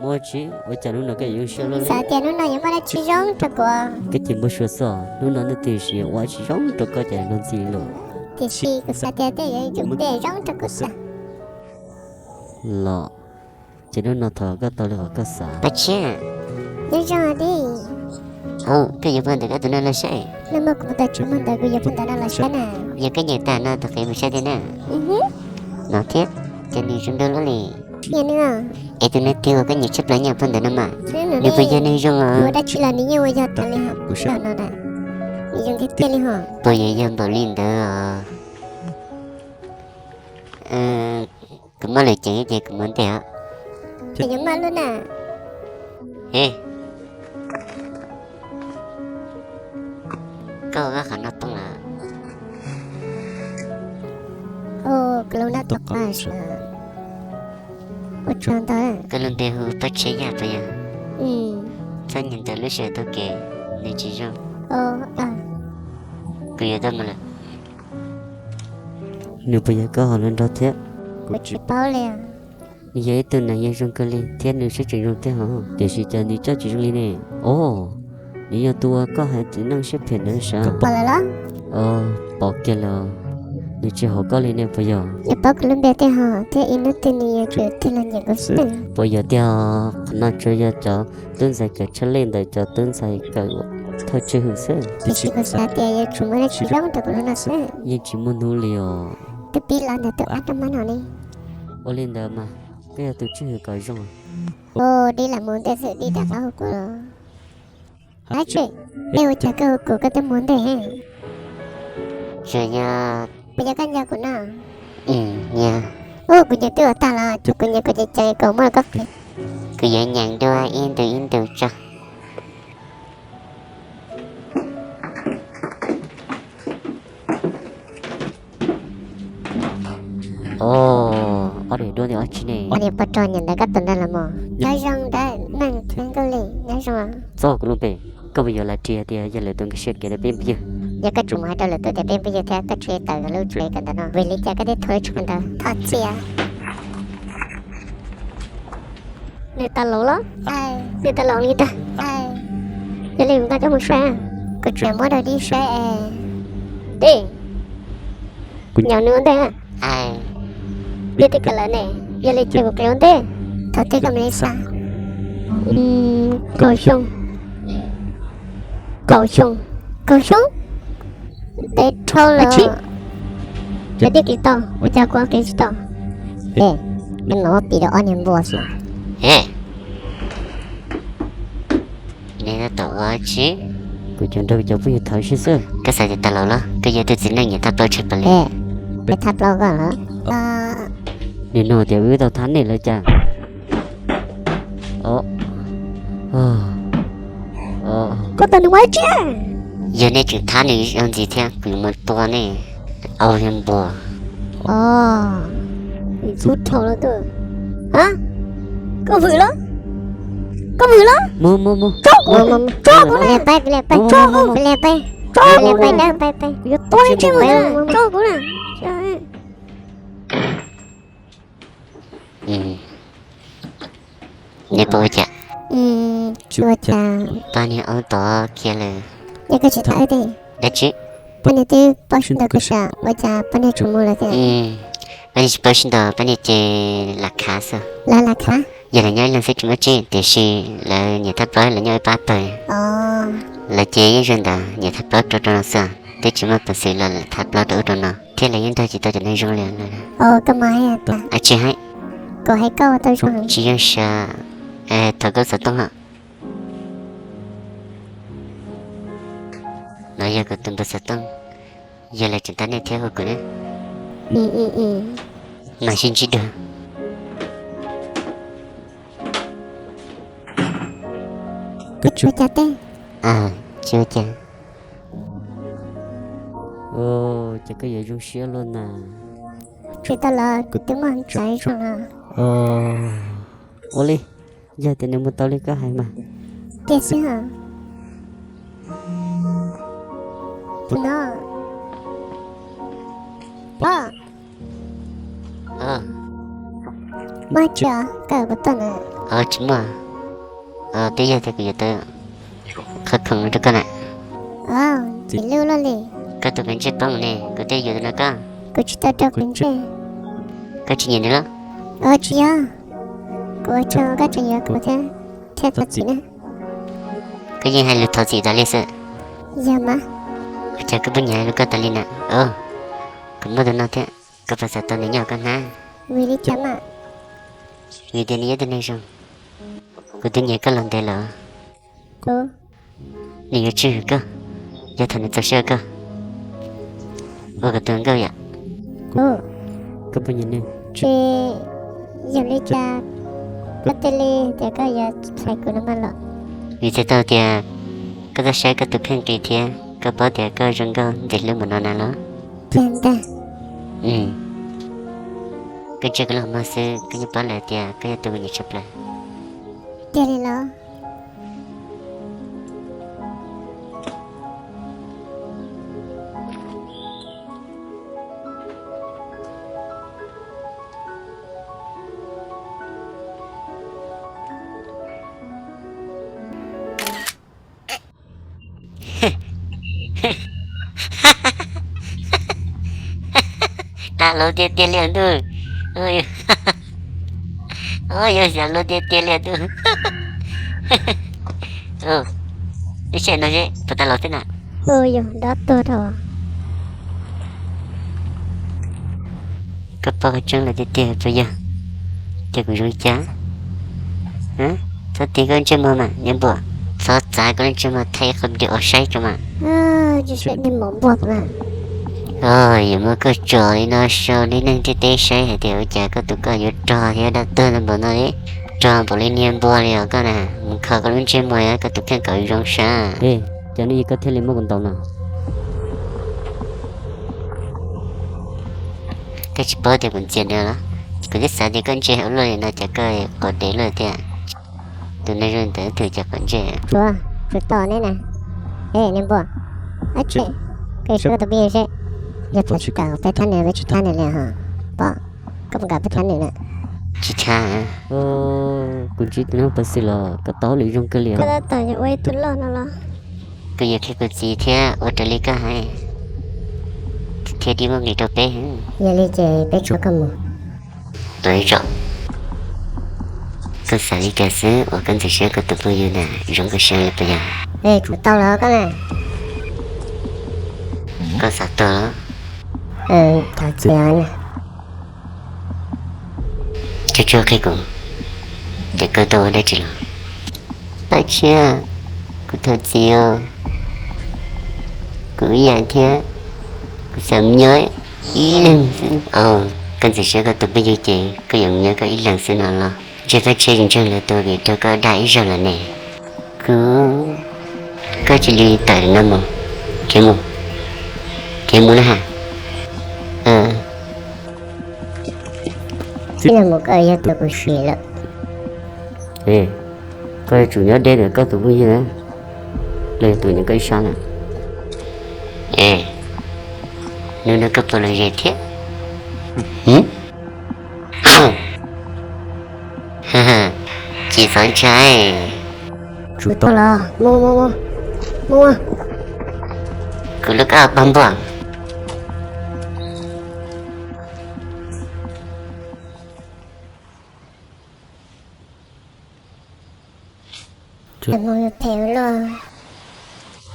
Ua tsi, ua cas hnub no koj yuav zoo siab luaj li? Xav tias hnub no yuav muaj dab tsi zoo rau kuv. Koj cia li npau suav xwb, hnub no nej twb yuav ua tsis zoo rau koj ces luag ntxhi lawm. Tiam sis kuv xav tias tej zaum yuav zoo rau kuv xwb. Los, ces hnub no thov koj tau li qhov koj xav. Paj Tshiab, nyob zoo tij. Koj yuav phau ntawv koj tus no los saib. Nag hmo kuv mus tau tsis muaj ntawv, kuv yuav phau ntawv no los saib na. Yog koj nyeem tag no thov qhia mus saib thiab na. No thiab, cas nws zoo nkauj luaj li. Es tus no twg uas koj nyiam tshaj plaws nyeem phau ntawv no mas? Nws puas yog neeg zoo os? Ua dab tsi los nws yeej ua yog tas li hos. Nws zoo tiag tiag li hos. Puas yuav yog npaum li ntawd os? Kuv muaj lwm ceem ces kuv mus ntej os. Ces yuav maj lub na. He, koj ua qhov no poob lawm. Ua tsaug ntau. Koj lub npe hu Paj Tshiab Yaj puas yog? Txhob nyeem ntawv lub sij hawm taug kev, nws tsis zoo. Kuv yuav tau mus lawm. Nws puas yog koj hauv lawv nrog thiab? Kuv tsis paub li. Nws yog ib tug neeg yeej zoo kawg li thiab nws siab tseem zoo thiab hos, tiam sis cas nws coj tsis zoo li ne? Os, nws yog tus uas koj hais txiv neej siab phem ntawd sav? Pom kiag lawm, nws tsis haum koj li ne puas yog? Nws paub kuv lub npe thiab hos, thiab ib hnub twg nws yuav tsum tig los nyiam kuv xwb. Puas yog tiag? Qhov no tsuas yog cov tub ntxhais kawm tshaj lij ntawm cov tub ntxhais kawm thawj tswj hwm xwb. Tiam sis kuv xav tias yuav tsum muaj dab tsi zoo rau kuv lub no xwb. Yeej tsis muaj hnub li os. Tus pib los ntawm tus ab rau mab no ne. Ua li ntawd mas koj yog tus tswj hwm kom zoo. Ua dib lam mus ntej xwb dib rov qab hu kuv los. Ab tsi, nej ua cas koj hu kuv koj twb mus ntej he? Tsuas yog, puas yog koj nco kuv no? Nco. Ua kuv nyiam twb ua tag los ces kuv nyiam koj ces ces kom muab los koj qhia. Kuv yuav nyeem dua ib ntu ib ntu tso. Ob daim duab ntawm ob tsi ne? Niam pog rog nyiam ntawv koj tus ntawd los mas. Nyob zoo ntawm neeg thiab nkauj li, nyob zoo. Txog kuv lub npe, koj puas yuav lam ris hais tias yog lwm tus nkag siab kev rau peb phooj ywg? Yog koj tseem mus hais rau lwm tus tias peb phooj ywg thiab koj tseem tawm lub tsheb kawm ntawv no, vim li cas koj thiaj thua lub tsheb kawm ntawv? Thov txim. Nws tau laus los? Nws tau laus li ntag. Yog li kuv nqa koj mus saib. Kuv tseem muab rau dib saib es. Dib, kuv nyaum nws ua ntej. Dib twb kawm lawm ne, yog li ces kuv qhia ua ntej. Thaum twg koj mam li xa? Kaum xyoo. Kaum xyoo. Kaum xyoo? Peb dhau lawm. Cov dib qis tau, ua cas kuv qis tsis tau? Peb no pim rau ob niag npua xwb. Nej tab tom ua tsi? Kuv cov nrog cov phooj ywg thov sib xwb. Koj xav tias tas laus los koj yog tus txiv neej nyiam thaj plaub tshaj plaws li. Peb thaj plaub koj los? Nim no tias wb tau thab nej lawm cas? Koj tau nws ua tsi? Yog nej tseem thab nws zoo ntxiv thiab kuv yuav mus tua nej. Au yog npua. Ntxub dhau los tuaj. Koj vwm los? Koj vwm los? Mus mus mus. Tso kuv, tso kuv na. Peb peb peb, tso kuv, peb peb, tso kuv na. Kuv yuav tua nej tseg mus na, tso kuv na. Nej pom ua cas? Tsis ua cas. Pab niag aub tod khiav lawm. Yog koj tsis thov wb thiab? Dab tsi? Pab niag twb paub sib ntaus kuv sam ua cas pab niag tseem mus lawm thiab? Pab niag tsis paub sib ntaus, pab niag ces lam khav xwb. Lawv lam khav? Yog lawv nyob ib leeg xwb tsis muaj tseeb, tiam sis lawv nyiam thaj plaub lawv nyob ib pab pawg. Lawv ces yeej zoo ntawd nyiam thaj plaub rau rau no xwb, twb tsis muaj peev xwm los thaj plaub rau ub rau no, thiab lawv yeej nrog tsis tau cov neeg zoo li. Tsis hais, tsis zoo siab. Thov koj xov tooj hos. No yog kuv tus npawb xov tooj, yog lawv tseem tab nej thiab hu kuv na. Mam sib ntsib dua. Koj tsis ua cas teb? Tsis ua cas. Ces koj yuav zoo siab luaj na. Tsis tau los kuv twb muaj ntxhais zoo los. Ua li, yog tias nws mus tau li koj hais mas. Tiag xwb hos. Tus no. Pog. Muaj tsi os, koj kuv tuaj na. Tsis muaj. Twb yog tias kuv yuav tau qhov khoom rau koj na. Txiv lub loj li. Koj tus me ntsej poob ne, kuv twb yuav tus no koj. Kuv tsis tau rau kuv ntsej. Koj tsis nyiam nws los? Tsis yog, kuv ua tsaug koj tseem yuav kuv thiab, thiab thov txim na. Koj yeej hais lus thov txim tas li xwb. Yog mas. Ua cas koj pheej nyiam hais lus koj tas li na? Kuv muaj tus no thiab, koj puas xav tau nws nyob koj hnab? Vim li cas mas? Vim tias nws yog tus neeg zoo. Kuv twb nyiam koj los ntev lawm. Nws yuav tswj hwm koj, yog thaum nws txaus siab koj ua kuv tus hluas nkauj yom. Koj puas nyiam nws? Yog li cas koj thiaj li tias koj yuav txhais kuv no mas los? Vim txhais tau tias koj tuaj saib koj tus kheej qis thiab koj paub tias koj zoo nkauj ntev hlub npaum no na los? Tiag ntag. Koj ntsia kuv lub hauv mog xwb koj yeej paub lawm tias koj yog tus kuv nyiam tshaj plaws. Tiag li los? Tag lus tiag tiag li ntuj. Yog xav lus tiag tiag li ntuj. Ib sij no puas tau los xwb na? Yog dob tuag rau. Koj paub qhov tseeb lawm tiag tiag puas yog? Ces kuv zoo li cas? Txhob tig koj ntsej muag mas niag npua. Txhob txav koj lub ntsej muag thaij ib qho video saib tso mas. Yuav muab koj tso li no rau lub neej ntiaj teb saib hais tias ua cas koj tus koj yuav rog thiab dab tuag ntau npaum no li. Rog npaum li niag npua li os koj na. Mus kho koj lub ntsej muag koj tus kheej kom zoo saib. Cas hnub ib koj thiaj li muab kuv ntaus no? Koj tsis paub tias kuv ntxias nws los? Kuv twb xav tias koj ntsej ua luaj li no ces koj quav dev luaj thiab. Tus neeg zoo ntawd twg ces quav ntsej. Tsov, tsov tom neb na. Niag npua, koj seb tus pib seb, yog tsis kam peb thab nws peb tsis thab nws li ho. Pom, koj puas kam peb thab nws na? Tsis thab. Kuv ntsib tus neeg pav xwm los kom tau hauj lwm zoo kawg li. Koj tab tom yuav ua ib tug loj no los? Kuv yuav qhia kuv txiv thiab ua raws li koj hais, thiaj li muaj nqis rau peb. Yog li ces peb tso koj mus. Tus ib tsom, koj xav li cas xwb uas koj ntxim siab koj tus phooj ywg ntawd zoo koj siab li puas yog? Kuv tau los koj na. Koj xav tuag los? Thov txim. Koj tsuas qhia kuv tias koj tau ua dab tsi los. Paj Tshiab, kuv thov txim os. Kuv ib yam thiab, kuv xav nyob ib leeg xwb. Koj ntxim siab koj tus phooj ywg ces koj yuav nyob koj ib leeg xwb no los? Ntshe Paj Tshiab tsis ntseeg lawv tus vim rau koj dag ib zaug lawm ne. Kuv, koj cia li tawm no mus, khiav mus, khiav mus na ha. Txij no mus koj yog tus kuv siv lawm. Koj yuav tsum nyob deb ntawm koj tus phooj ywg na, los yog tus nyob koj ib sab na. Es, hnub no koj puas lom zem thiab? Tsis txhob ntshai. Tsum tau los, mus mus mus, mus. Kuv lub koj pog npua.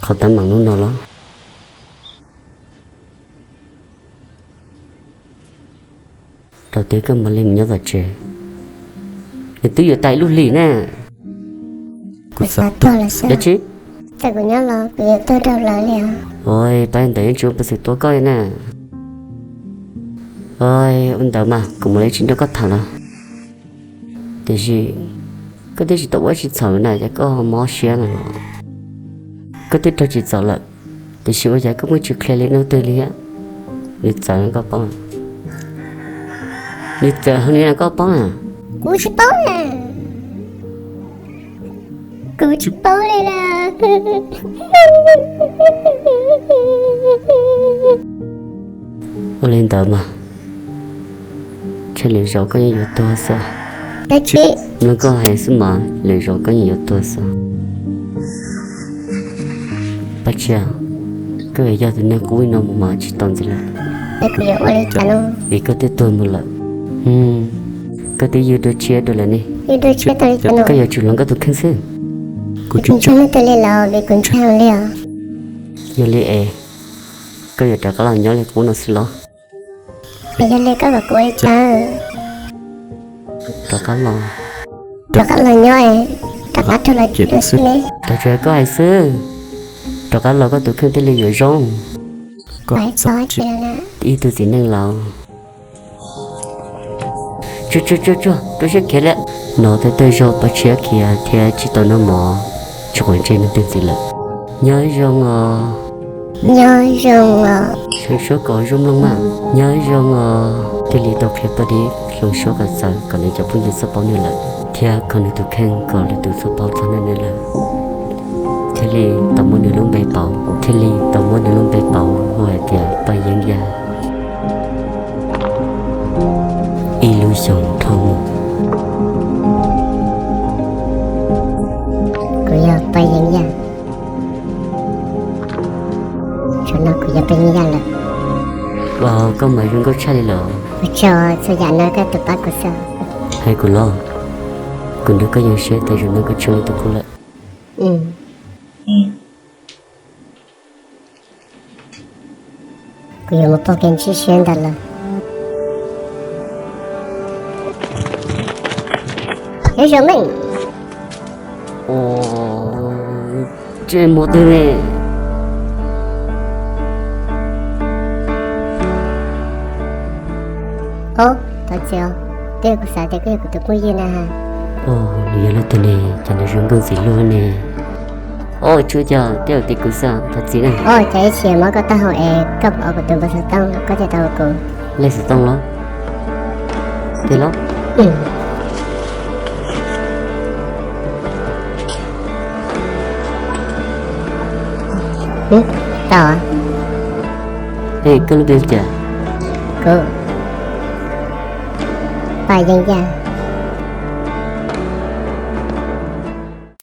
Qhov teeb meem hnub no los? Thaum twg koj mam li mus nyob tom tsev, nws twb yuav tau ib lub hlis na. Kuv xav tuag lawm xwb. Dab tsi? Thaum kuv nyob los kuv yuav tuag rau lawv li os. Ua, pab ntawd yeej tsis ua peev xwm tua koj li na. Ua ntawd mas kuv mam li tsis nrog koj tham lawm. Tiam sis koj twb tsis tau ua tsis txhaum na, cas koj ho mob siab no? Koj twb raug tsim txom lawm, tiam sis ua cas koj muaj tsis qhia li hnub twg li thiab? Nws txawv koj paub, nws txawv heev li na koj paub na. Kuv tsis paub na, kuv tsis paub li na. Ua li ntawd mas, ntshe lwm zaus koj yeej yuav tuag xwb. Dab tsi? Mloog koj hais xwb mas lwm zaus koj yeej yuav tuag xwb. Paj Tshiab, koj yuav yog tus neeg qub li no mus mas tsis tau ntxiv lawm. Vim koj twb tuag mus lawm. Koj twb yug dua tshiab dua lawm ne. Koj yuav tsum hloov koj tus kheej xwb. Kuv tsis ntseeg leej twg li los vim kuv ntseeg li os. Yog li es koj yuav rov qab los nyob li qub no xwb los? Yog li koj kom kuv ua li cas? Rov qab los, rov qab los nyob, rov qab rau los cim dua xwb ne. Rov tsuas koj hais xwb, rov qab los koj tus kheej thiaj li yuav zoo. Koj hais txog ib tug txiv neej laus. Tsuag tsuag tsuag tsuag, rau siab khiav li. Hnov tej tawg zog Paj Tshiab khiav thiab tsis tau noj mov, tsis quav ntsej leej twg ntxiv lawm. Nyob zoo os. Nyob zoo os. Hloov suab kom zoo mloog mas. Nyob zoo os. Thiaj li tau qhia Paj Dib hloov suab kom txawv kom nws cov phooj ywg txhob paub nws lawm, thiab kho nws tus kheej kom lwm tus txhob paub txog nws lawm. Thiaj li tau muab nws lub npe pauv, thiaj li tau muab nws lub npe pauv hu hais tias Paj Yeeb Yaj. Ib lub xyoo dhau mus. Kuv yog Paj Yeeb Yaj. Zaum no kuv yog Paj Yeeb Yaj lawm. Ua, koj mas zoo nkauj tshaj li los. Ua tsaug txhua yam no koj tau pab kuv xwb. Hais kuv los, kuv nrog koj yeej siab tias zaum no koj tsis ua li tus qub lawm. Kuv yuav mus pauj kev ntsib siab ntawd lawm. Nyob zoo meej. Tsis muaj twg ne. Ob, thov txim os, twb yog kuv xav tias koj yog kuv tus phooj ywg na. Nws yog leej twg ne, cas nws zoo nkauj ntxim hlub ne? Ob, tsuas yog twb yog kuv xav, thov txim na. Ob, cas ib txhia muab koj taub hau es koj puas ua kuv tus npawg xov tooj, koj thiaj tau ua kuv. Lej xov tooj los? Tiag los? Tau. Es koj lub npe hu cas? Kuv, Paj Yeeb Yaj.